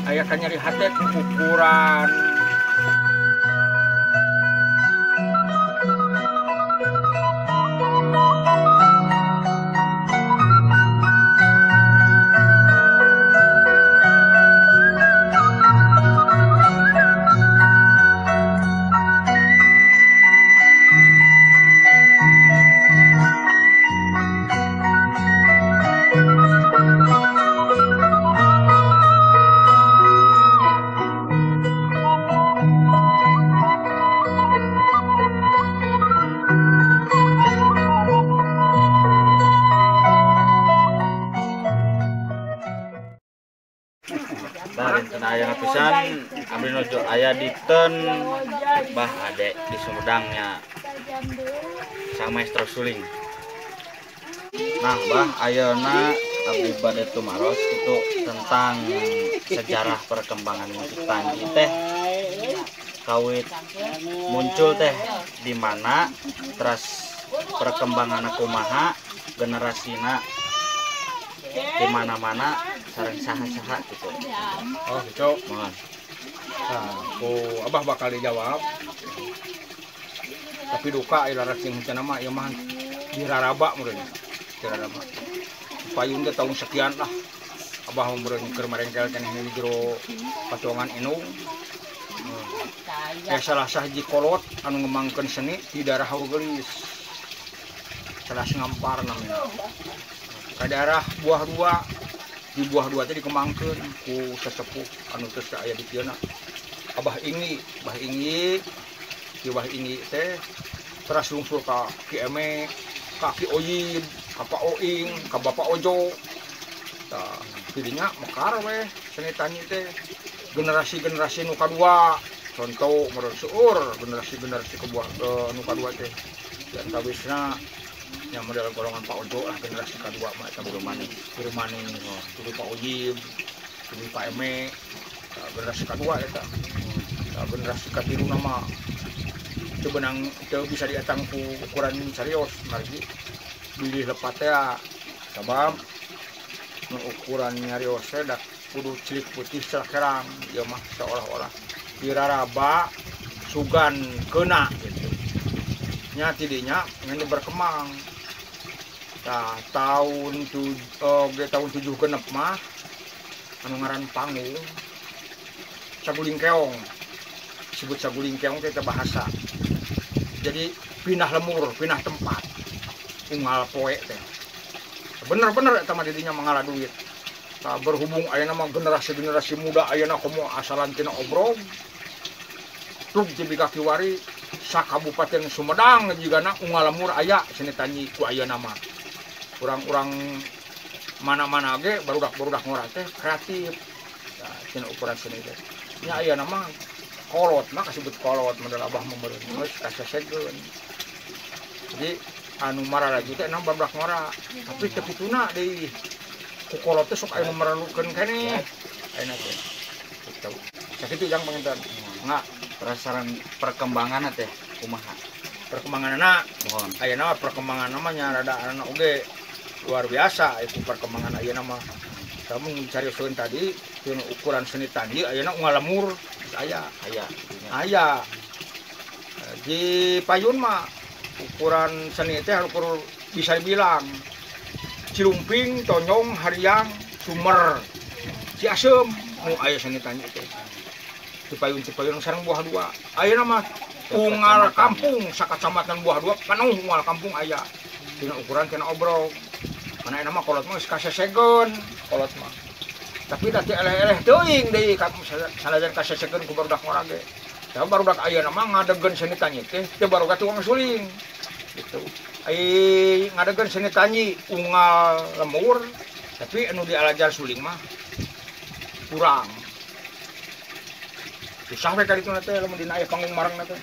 Aya kanyeri hate ku ukuran Pisan abdi nuju aya di ten Bah Ade di Sumedangnya sang maestro suling. Nah Bah, ayeuna abdi bade tumaros itu tentang sejarah perkembangan musik Tanji teh kawit muncul teh di mana, terus perkembangan kumaha, generasina di mana-mana, sareng saha-saha gitu. Oh gitu. Mohon. Nah, ku Abah bakal dijawab. Tapi duka ila racing rencana mah ieu mah diraraba meureun. Diraraba. Payun teh tahun sekian lah. Abah meureun keur marengkel keneh di jero patungan indung. Salah sahiji kolot anu ngembangkeun seni di daerah Haurgeulis. Salah Ngampar namina. Ka daerah Buah Dua, di Buah Dua teh dikembangkeun ku sesepuh anu teu aya di dieuna. Abah Inggi, Abah Inggi, di Abah Inggi teh teras lungsur ka Ki Eme, ka Ki Oyib, ka Pak Oing, ka Bapak Ojo. Tah, tidinya mekar weh seni tani teh. Generasi-generasi nu kadua, contoh meureun seueur generasi-generasi kebuah nu kadua teh. Di antawisna yang model golongan Pak Ojo lah generasi kedua mah eta Guru Manis, Guru Manis, Guru Pak Ojib, Guru Pak Eme, generasi kedua eta. Generasi katilu nama teu benang teu bisa dietang ku ukuran serius margi bilih lepat teh sabab nu ukuran nyarios teh da kudu cilik putih celakerang ieu mah seolah-olah diraraba sugan keuna gitu. Nya tidinya ngan berkembang. Nah, tahun tahun 7 genep mah anu ngaran panggung Saguling Keong. Disebut Saguling Keong teh bahasa. Jadi pindah lemur, pindah tempat. Unggal poe teh. Bener-bener eta mah didinya mangala duit. Tah berhubung ayeuna mah generasi-generasi muda ayeuna komo asalan tina obrog. Tug ti kiwari sakabupaten Sumedang jigana unggal lemur aya seni tanyi ku ayeuna mah. Urang-urang mana-mana ge barudak-barudak ngora teh kreatif. Nah, tina ukuran seni teh. Nya ayeuna mah kolot mah kasebut kolot model Abah mah meureun geus kasesegeun. Jadi anu mararaju teh anu barudak ngora, tapi teu kituna deui. Ku kolot teh sok aya nu merelukeun keneh. Ayeuna teh. Gitu. Sakitu jang panginten. Enggak. Penasaran perkembangan teh kumaha? Perkembanganna mohon. Ayeuna mah perkembangan namanya rada anu oge luar biasa itu perkembangan ayeuna mah. Kamu carioseun tadi teu ukuran seni tadi ayeuna unggal lemur geus aya. Aya. Aya. Di payun mah ukuran seni teh ukur bisa dibilang Cilumping, Tonyong, Hariang, Sumer, Ciasem nu aya seni tani teh. Cipayun-cipayun sareng Buah Dua. Ayeuna mah unggal kampung sakacamatan Buah Dua penuh unggal kampung aya. Tina ukuran tina obrog. Mana ayeuna mah kolot mah geus kasesegeun kolot mah. Tapi da teu eleh-eleh teuing deui sanajan kasesegeun ku barudak ngora ge. Da barudak ayeuna mah ngadegeun seni tani teh teu barudak tukang suling. Gitu. Ai ngadegeun seni tani unggal lemur tapi anu dialajar suling mah kurang. Susah we kali itu teh lamun dina aya panggung marang teh.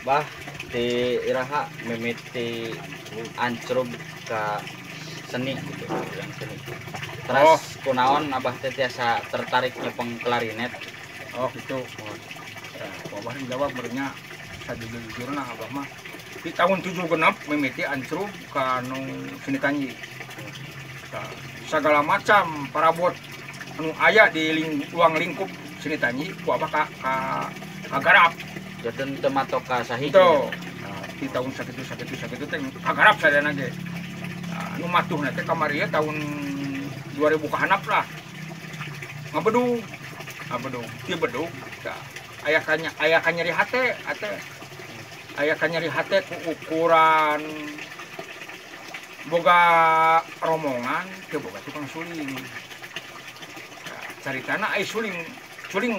Bah di iraha mimiti ancrub ka seni gitu, yang seni. Terus kunaon Abah teh tiasa tertarik nyepeng klarinet? Oh gitu. Ya, Abah jawab merenya sajujur-jujurna Abah mah. Di tahun 7 genep mimiti ancrub ka nu seni tanyi. Nah, segala macam parabot anu aya di ruang lingkup seni tanyi ku abah ka kagarap. Janten teu matok ka sahiji. Teu. Nah, di tahun sakitu sakitu sakitu teh kagarap sadayana ge. Nah, anu matuhna teh kamari ye tahun 2000 kahanap lah. Ngabedug. Ngabedug, ti bedug. Tah, aya kanyeri hate, ate. Aya kanyeri hate ku ukuran boga romongan teu boga tukang suling. Nah, caritana ai suling, suling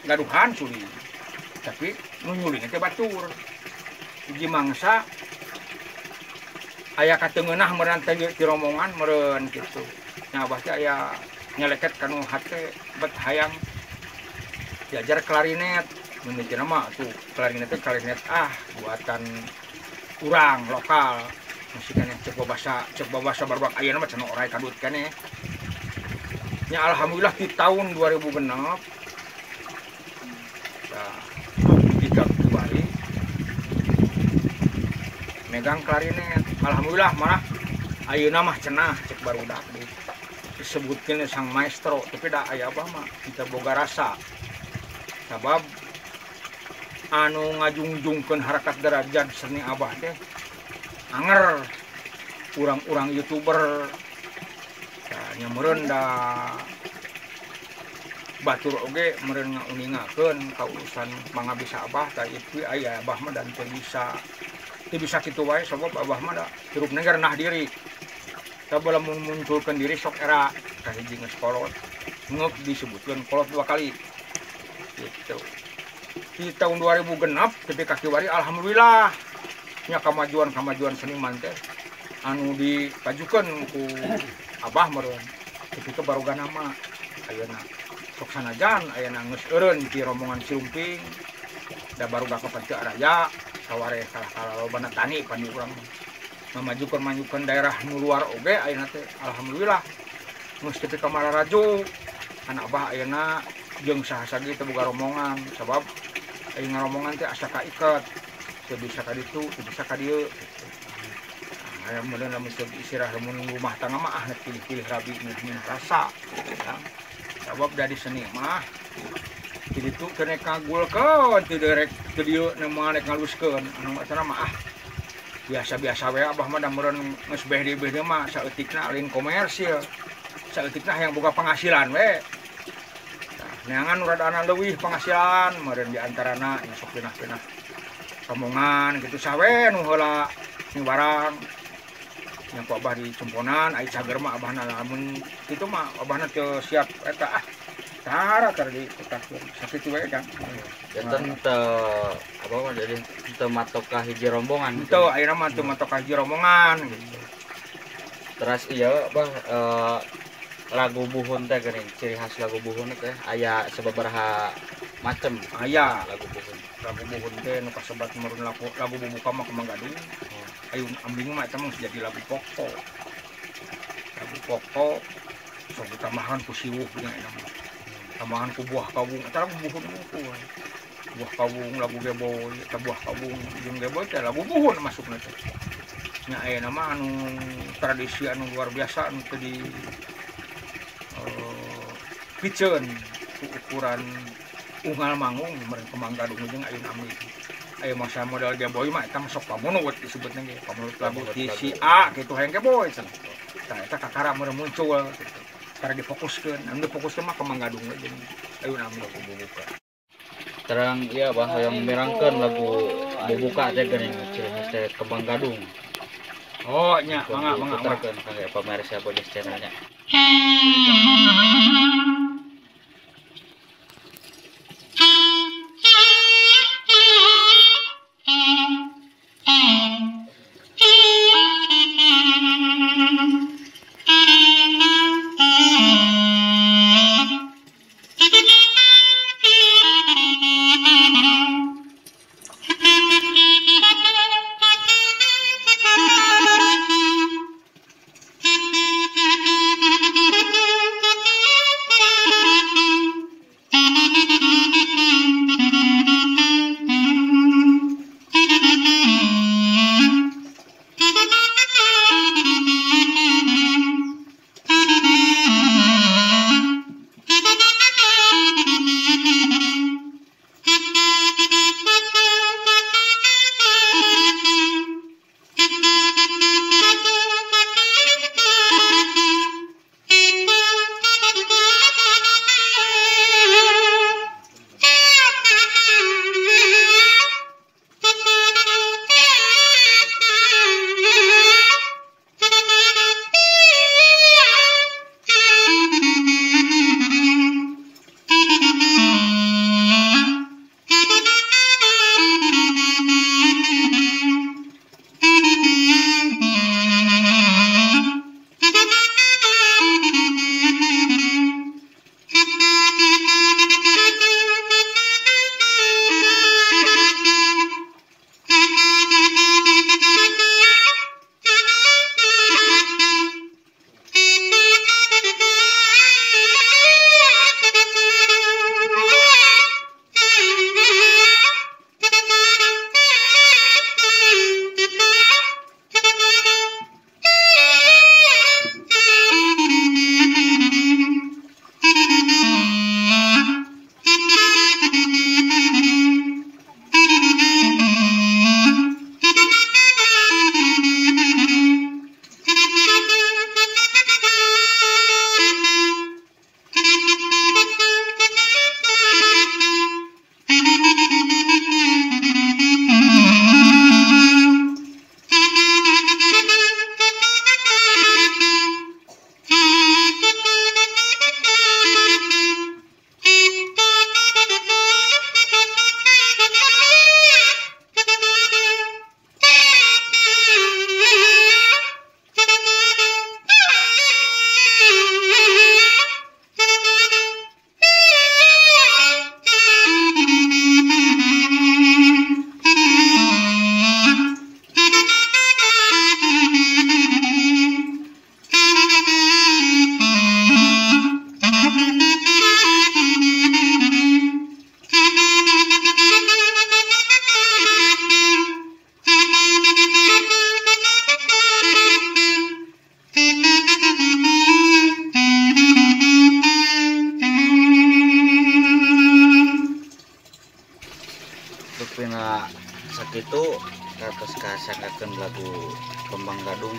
ngaduhan suling. Tapi nu nyuling teh batur. Hiji mangsa aya kateungeunah meureun teh ti romongan meureun kitu. Nya abah teh aya nyeleket kanu hate bet hayang diajar klarinet. Mimicina mah tuh klarinet teh klarinet ah buatan urang lokal. Masih keneh cek babasa barudak ayeuna mah cenah orai kadut keneh. Nya alhamdulillah di tahun 2006 nah, di kiwari megang klarinet. Alhamdulillah malah ayeuna mah cenah cek barudak disebutkeun sang maestro, tapi da aya abah mah kita boga rasa. Sabab anu ngajungjungkeun harakat derajat seni abah teh anger urang-urang YouTuber. Nah, nya meureun da batur oge meureun ngauningakeun ka urusan mangabisa abah tah ieu aya abah mah dan teu bisa kitu wae sabab abah mah da hirupna ge rendah diri. Sabab lamun munculkeun diri sok era kahiji geus kolot ngeuk disebutkeun kolot dua kali gitu. Di tahun 2006 tepi ka kiwari alhamdulillah nya kamajuan-kamajuan seniman teh anu dipajukeun ku abah meureun tepi ka baroga nama ayeuna sok sanajan ayeuna geus eureun ti rombongan Sirumping da baruga ka Panca Raya saware kalah-kalah lobana tani pan di urang mamajukeun daerah nu luar oge ayeuna teh alhamdulillah geus tepi ka Mararaju kan abah ayeuna jeung saha-saha teu boga rombongan sabab aya ngarombongan teh asa kaiket teu bisa ka ditu teu bisa ka dieu gitu. Nah, aya meureun lamun istirahat lamun rumah tangga mah ah pilih-pilih rabi minah rasa ya. Sabab dari seni mah di ditu teu rek ngagulkeun teu direk teu dieu mah rek ngaluskeun anu eta mah ah biasa-biasa we abah mah da meureun geus beh deui mah saeutikna lain komersil saeutikna hayang boga penghasilan we. Neangan uradana leuwih penghasilan meureun di antarana nya sok pinah-pinah rombongan kitu sawe nu heula barang nya ku abah di cemponan ai cager mah abahna lamun kitu mah abahna teu siap eta ah tara tara dipetakeun sakitu we kan. Janten teu apa mah jadi teu matok ka hiji rombongan. Teu ayeuna mah teu matok ka hiji rombongan gitu. Teras ieu bah lagu buhun teh geuning ciri khas lagu buhun teh aya sababaraha macem aya lagu buhun. Lagu buhun teh nu kasebat meureun lagu bubuka mah Kembang Gadung. Ayun ambing mah eta mah geus jadi lagu pokok. Lagu pokok sok ditambahan ku siwuh geuning eta mah. Tambahan ku buah kawung eta lagu buhun unggul. Buah kawung lagu geboy eta buah kawung jeung geboy teh lagu buhun masukna teh. Nya ayeuna mah anu tradisi anu luar biasa anu teu di piceun ku ukuran unggal manggung meureun Kembang Gadung jeung Ayun Ambing. Aya masa model geboy mah eta mah sok pamunut disebutna ge, pamunut lagu ti si A kitu hayang geboy cenah. Tah eta kakara meureun muncul kitu. Tara difokuskeun, anu difokuskeun mah Kembang Gadung jeung Ayun Ambing lagu bubuka. Terang ieu bah hoyong mirangkeun lagu bubuka teh geuning ciri khas teh Kembang Gadung. Oh nya mangga mangga puterkeun kangge pamirsa Bojas channelnya. Thank you. Sakitu katos kasanggakeun lagu Kembang Gadung,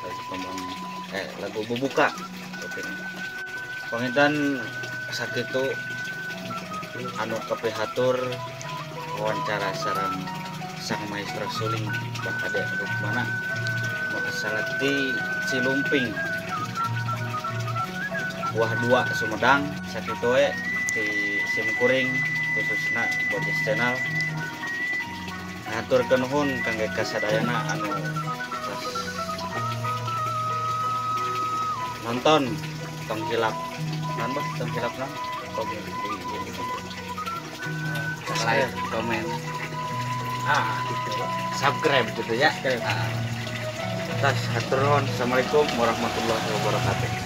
lagu Kembang lagu Bubuka. Panginten sakitu anu kapihatur wawancara sareng sang maestro suling Bah Ade Rukmana asal ti Cilumping Buah Dua Sumedang. Sakitu we ti simkuring khususna Bojes Channel ngaturkeun nuhun kangge kasadayana anu tos nonton. Tong hilap non bah, tong hilap non komen di like, komen, gitu. Subscribe gitu ya. Subscribe. Tas hatur nuhun. Assalamualaikum warahmatullahi wabarakatuh.